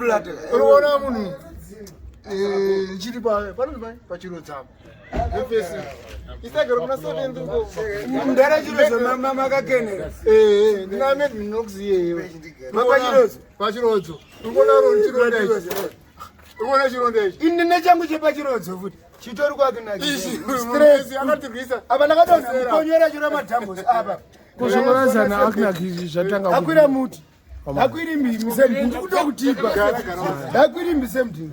Muplata. Unoona munhu chiri pa panonzi pai pachirodzi apo. Vefesi. Isagaro kuna seventh uko. Mudhara Chirodzo makakenera. Eh, ndina Ahmed Minox iyeyo. Mapachirodzo. Pachirodzo. Unoona ro chironda ichi. Unoona chironda ichi. Ini nechangu chepachirodzo futi. Chitori kwake nacho. Ichi Stress. akatirwisa. Apa ndakadonha mukonyora chiro madhambozi apa. Kuzvokorazana aknaki zvatanga Akwira muti. Akwiri mbiri semdini. Ndikutokutipa. Akwiri mbiri semdini.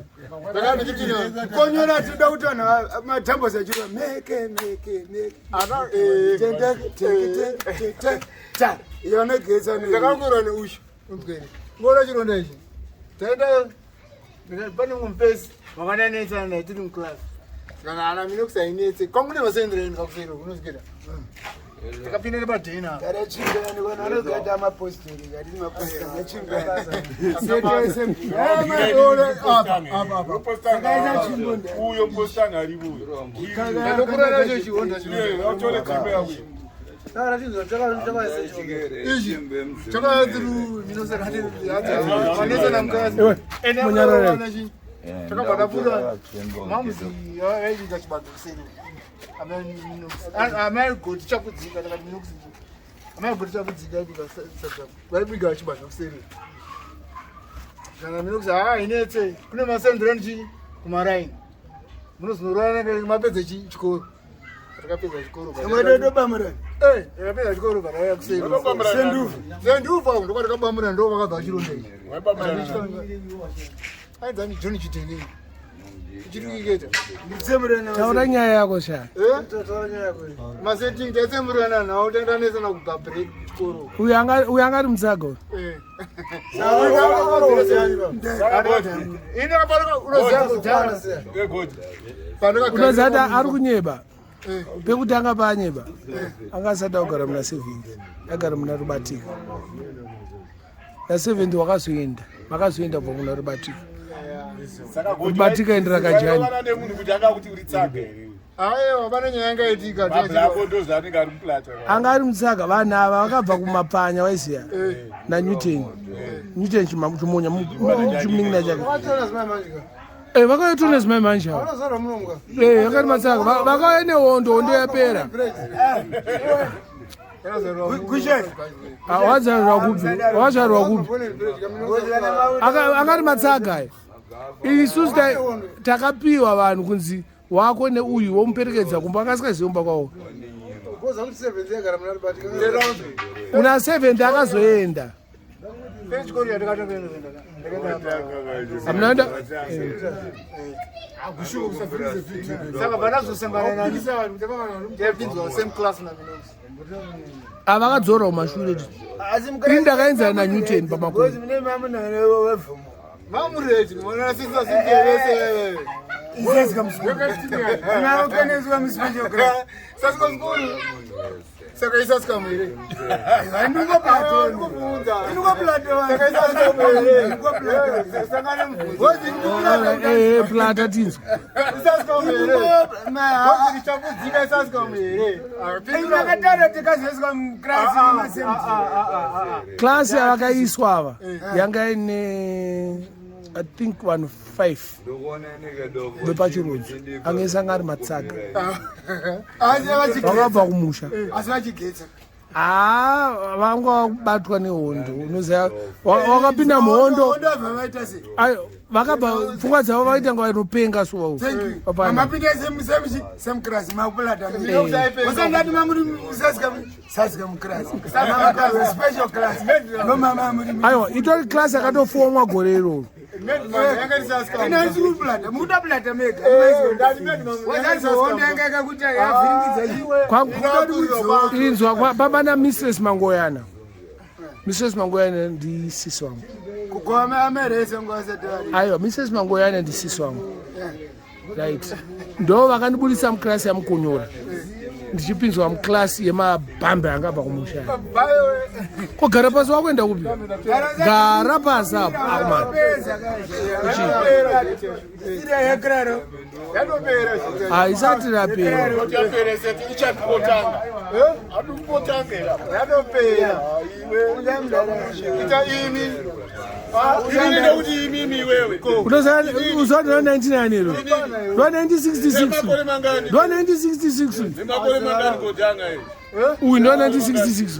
Konyora tinoda kuti vanhu madhambozi achiro meke meke meke. Ana Tende teke teke teke. Ta. Iyo anogetsa ne. Ndakangorwa neushu. Unzwere. Ngora chironda ichi. Taenda pane mumwe mufesi wakananetsana naye tiri muclass. Kana ana Minox ainetse. Kwangu nevasendera ndikakusero unozwira. Takapinda nepadhena. Tarachingani vanhu vanogada mapostori kati mapostori achingani. Uyo postanga ari uyo. Ndakura nacho chionda chironda. Atore tsvimbo yako. Ichi chakadzuru Minox akati vanetsana muclass. Ende Munyarare. akaona chi takabva tapfuura mamuzi aiviga chibage kuseri. Amai goti chakudzika takati Minox amai goti chakudzika aiviga sadza vaiviga chibage kuseri. Kana Minox haa inetse kune masendera chi kumaraini. Munozonorana mapedza chikoro. Takapedza chikoro. Mwadodobamura. Eh, takapedza chikoro varauya kuseri. Sendufu. Sendufu avo ndokwatakabamura ndo vakabva chironda ichi. Ainzani John Chitendeni. Chiri kuiketa. Taura nyaya yako sha. Eh? Masetting taitsemurana nawo taendanesana kubva break chikoro. Uyu anga uyu anga ari mutsago. Eh. Ine kapano unoziva kudhara. Unoziva kuti ari kunyeba. Pekutanga paanyeba. Anga asati agara muna 70. Agara muna Rubatika. Na 70 wakazoenda. Vakazoenda kubva kuna Rubatika. Rubatika endera kajani. Nemunhu kuti anga kuti uri tsaga here. Aiwa pane nyaya yangaitika. Mablack ndozvaanenge ari muplata. Anga ari mutsaga vanhu ava vakabva kumapanya waiziya naNewton. Newton chimonya chimunin'ina chake. Vakauya tone zimai manje ava. Vakati matsaga vakauya nehondo hondo yapera. Ah, wazvarwa kupi? Wazvarwa kupi? Akati matsaga aya. Isusu takapiwa vanhu kunzi wako neuyu womuperekedza kumba akasingazivi kumba kwavo. Una 70 akazoenda. Hamuna Saka vanazosangana nani taipinzwa same class na Minox. Avakadzora kumashure. Ini ndakaenzana naNewton pamakumi. Mamureti mona sisa singerese. Unaokeneswa musipanjo class. Sasika skuru. Saka isasika here. Ndiko plato. Ndikubvunza. Ndiko plato. Saka isasika here. Ndiko plato. Sangana mubvunzo. Plata tinzwa. Isasika here. Ngozi ndichakudzika isasika here. Makatara tikazoiswa muclass nemasemti. Klasi yavakaiswa ava yanga ine I think vanhu 5 vepachirodzi angaisa anga ari matsaga vakabva kumusha. Asi vachigetsa. Haa, vanga vakubatwa nehondo unoziva wakapinda muhondo. Hondo vabva vaita sei? Ayo, vakabva pfungwa dzavo vaita nga vanopenga suwa. Thank you. Mamapinda same same same class makulata. Usangati mamuri usasika sasika muclass. Mama special class. No mama muri. Aiwa, itori klasi yakatofomwa gore iroro. Ina zuru plata. Muda plata mega. Wazazi hondo yanga yakakuta yavhiringidza chi. Inzwa pamba naMrs Mangoyana. Mrs Mangoyana ndisisi wangu. Kugoma amerese ngose tari. Aiwa, Mrs Mangoyana ndisisi wangu, right? Ndo vakandibudisa muklasi yamukonyora ndichipinzwa muklasi yemabhambe angabva kumusha. Kogara pasi, wakuenda kupi? Gara pasi apo akumana. Ira yakraro. Haisati rapera. Ichakutanga. Adikutanga. Yatopera. Ita imi. Ini nekuti imimi. Unoziva ndwa 99 iro. Ndwa 1966. Ndwa 1966. Uyu ndwa 1966.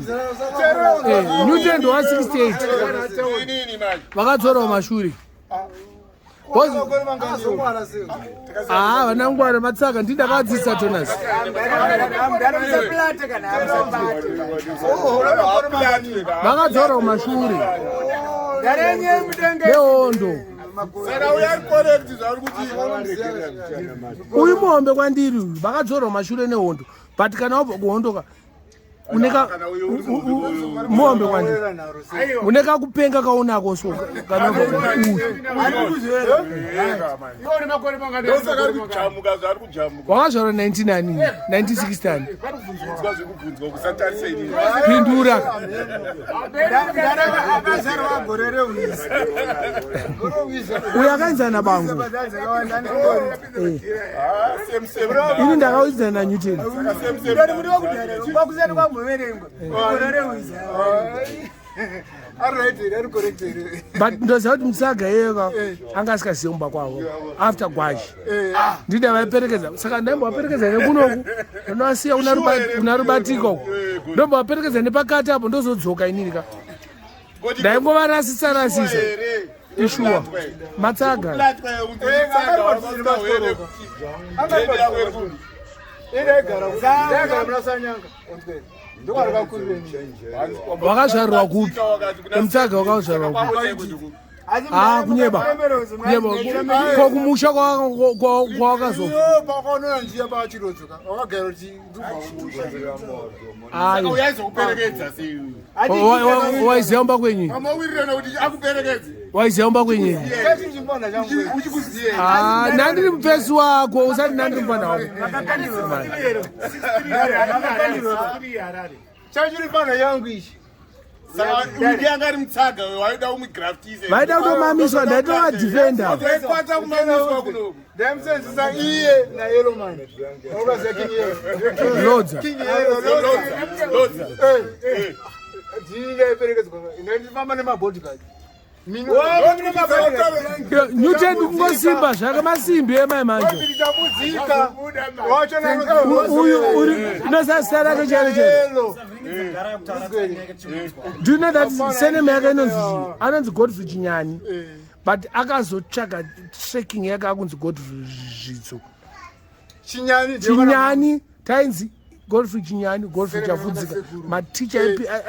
Newton ndwa 68. Vakadzorwa mashure. Haa vana ngwara matsaka ndi ndakavadzidzisa tonas. Vakadzorwa mashure. Nehondo. Uyu muhombe kwandiri uyu vakadzorwa mashure nehondo but kana wabva kuhondo ka uneka muhombe kwandiri une kakupenga kaunako so kana uyu wakazvarwa 19 1960 pindura. Uyu akaenzana bangu, ini ndakaudzana naNewton. But ndoziva kuti Mutsaga iyeyo anga asikazive kumba kwavo after Gwashi. Ndida vaiperekedza, saka ndaimbovaperekedza nekunoku, ndovasiya kuna Rubatika uku, ndombovaperekedza nepakati apo, ndozodzoka inini ka. Ndaingovarasisa rasisa ishuwa Matsaga. Wakazvarirwa kupi Mutsaga? Wakazvarirwa kupi? Ah, kunyeba kunyeba ko kumusha kwawakazo. Pakaonera njiya pachirodzoka wakagara kuti Ayi. Uyaizokuperekedza sei? Waiziva mba kwenyu? Amawirirana kuti akuperekedze. Waiziva mba kwenyu? Kachinjimbona changu. Uchikuziye. Ah, nandiri mupesi wako, usati nandiri mufana wako. Chachiri pana yangu ichi. Saka uyu anga ari Mutsaga, waida umugraftise. Vaida kutomamiswa, ndaitovadhifenda. Waikwanisa kumamiswa kunoku. Ndamusenzesa iye naYeloman. Ukaziva King Yelo? Lodza. King Yelo. Lodza. Ndini ndaiperekedzwa, ndaifamba nemabodyguard. Newton kungosimba zvake, masimbi emai manje. Chambudzika. Uyu uri inoziva zita rake chairo chairo? Do you know that surname yake inonzi chii? Anonzi Godfrey Chinyani, but akazotsvaga tracking yake akunzi Godfrey Zvitso. Chinyani. Chinyani. Tainzi Godfrey Chinyani, Godfrey Chafudzika. Maticha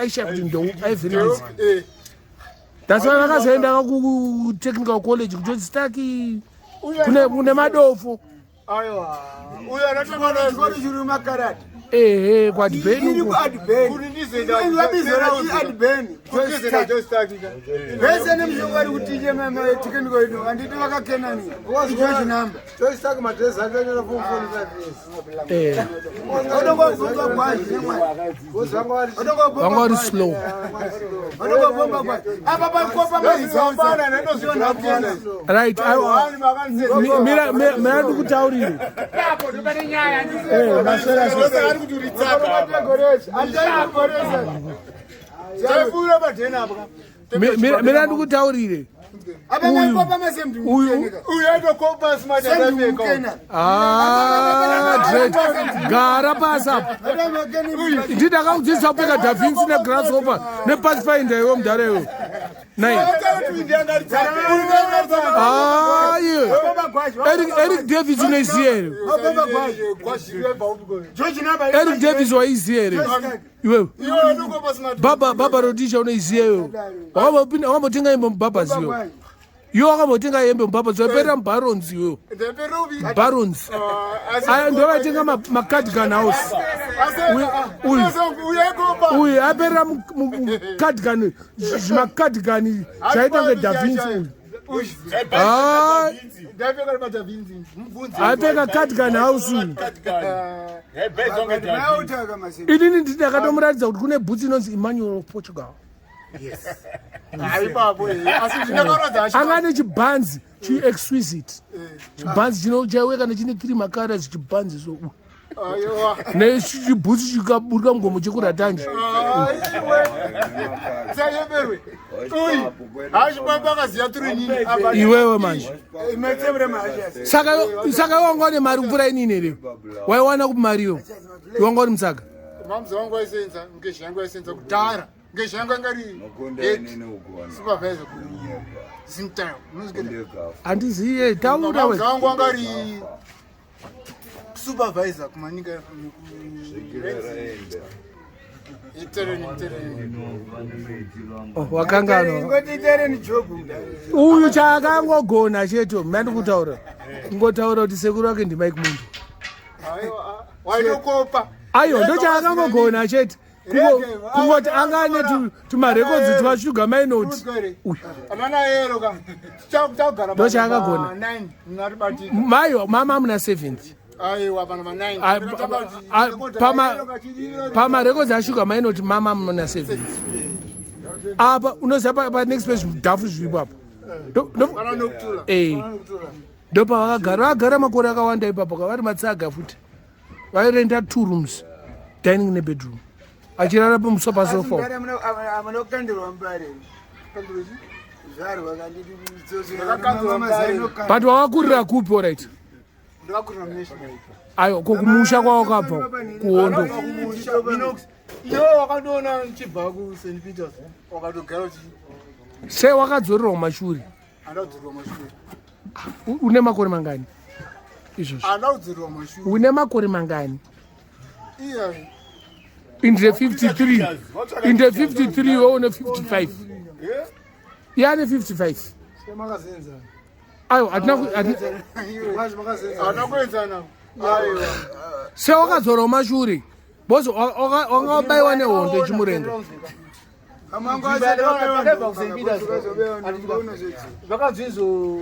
aishaya kuti ndou aivhiringidza. That's why vakazoenda kutechnical college kutoti staki kune madofo. Aiwa, uyo anotongana. Chiri makarati. Ehe, Iri kuAdbeni. Kuadbeni. Vese nemushonga vari kutiche matekniko edu, handiti vakakenani icho chinamba. Odongobvunzwa gwazi nemwana. Vanga vari slow. Odongobvumba gwazi apa pakopa. Right, mira ndikutaurire. Lodza ari kuti uri tsaga apa. Taipfuura padhena apa. Mira ndikutaurire. Apa maikopa masemdu. Uyu. Uyo aitokopa smart. Ah, dread. Gara pasi apa. Ndidakakudzidzisa kupfeka Da Vinci neGrasshopper nePathfinder iwe mudhara iwe nai. Aye, Eric Davis unoiziya here? Eric Davis waiziya here iwewe? Baba Rodisha unoiziya iwewe? Wakambotenga hembe muBabas iwewe? Iwe wakambotenga hembe muBabas? Waiperera muBarons iwewe, Barons. Aya ndo vaitenga maCardigan House. Uyu aperera mucardigan, zvimacardigan zvaita kunge Da Vinci uyu. Ah, apfeka Cardigan House uyu. Inini nditi ndakatomuratidza kuti kune bhutsi inonzi Emmanuel of Portugal. Anga ane chibhanzi chiexquisite, chibhanzi chaiweka nechine three makaras, chibhanzi so nechibhutsi chikaburika mugomo chekuratanje. Iwewe manje. Saka saka wanga une mari kupfuura inini here? Waiwana kupi mari iyo? Wanga uri mutsaga. Mamzi wangu waisenza, ngeshi yangu waisenza kudhara. Ngeshi yangu anga ri supervisor ku Zimtime. Handiziye, taura we. Mamzi wangu anga ri supervisor kumanika Oh, wakanganwa uyu chaakangogona chete mandi kutaura kungotaura kuti sekuru wake ndimike mundu aiwa ndochaakangogona chete kungoti anga ane tumarekodzi twashuga mainoti uyu ndochaakagona maiwa mama muna 70 pamarekodzi ashuga mainoti mama muna 70 apa unoziva panext page dhafu zviripo apo ndopavakagara vakagara makore akawanda ipapo kavari matsaga futi vairenda two rooms dining nebedroom achirara pamuso pasofa but wakakurira kupi orit ayo ko kumusha kwawakabva kuhondo iwe wakandiona ndichibva kuSt Peters wakatogara uchi sei wakadzorerwa kumashure andaudzorerwa mashure une makore mangani izvozvo andaudzorerwa mashure une makore mangani iya inde 53 inde 53 iwe une 55 iye ane 55 aiwa hatina hatina kuenzana aiwa sei wakadzorerwa mashure bozi wanga wabaiwa nehondo yechimurenga Zvakanzi izvo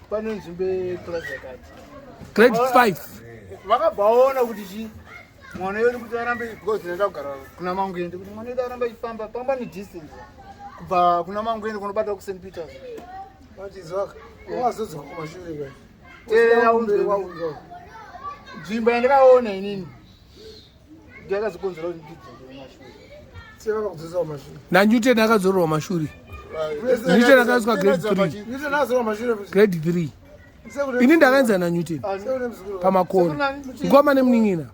pane nzvimbo yeclass yakati grade 5 vakabva vaona kuti chi mwana yedu kuti arambe because ndinoda kugara kuna Mangwende kuti mwana yedu arambe achifamba pamba nedistance kubva kuna Mangwende kunobata kuSt Peters. Nzvimbo yandakaona inini ndiyakazokonzera kuti ndidzokere mashure. NaNewton akadzorerwa mashure. Newton akaiswa grade 3, grade 3. Ini ndakaenza naNewton pamakore ngoma nemunin'ina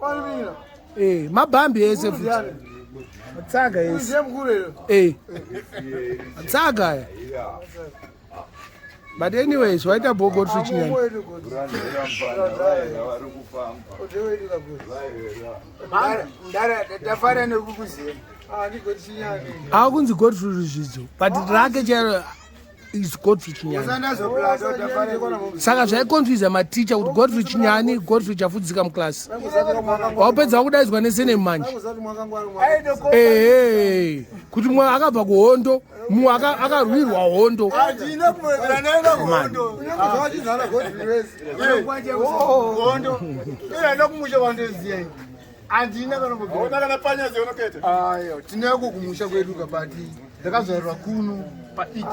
mabhambi ese futi matsaga ese matsaga aya. But anyways, waita bo Godfrey Chinyani. Tafara nekukuziva. Akunzi Godfrey Ruzvidzo, but rake chairo is Godfrey Chinyani. Saka zvaiconfusa maticha kuti Godfrey Chinyani, Godfrey Chafudzika muklasi. Wapedza kudaidzwa nesurname manje ehe kuti mumwe akabva kuhondo, mumwe akarwirwa hondo. Handina kumwedzera ndaenda kuhondo. Hondo inoenda kumusha kwandoziya ini handina kana Hauna kana panyazi unoketa. Ayo tineko kumusha kwedu kabati ndakazvarirwa kuno paidi.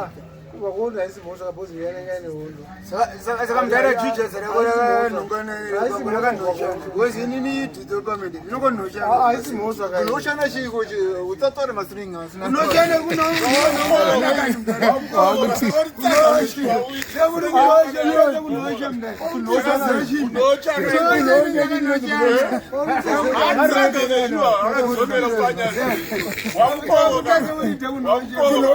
Saka mudhara juja rakorakanhonga inini dhidopamende Unoshanda chiiko utsatore masiringi. Unoshanda. Akadzokera panyazi. Wamukoro. Wamukoro.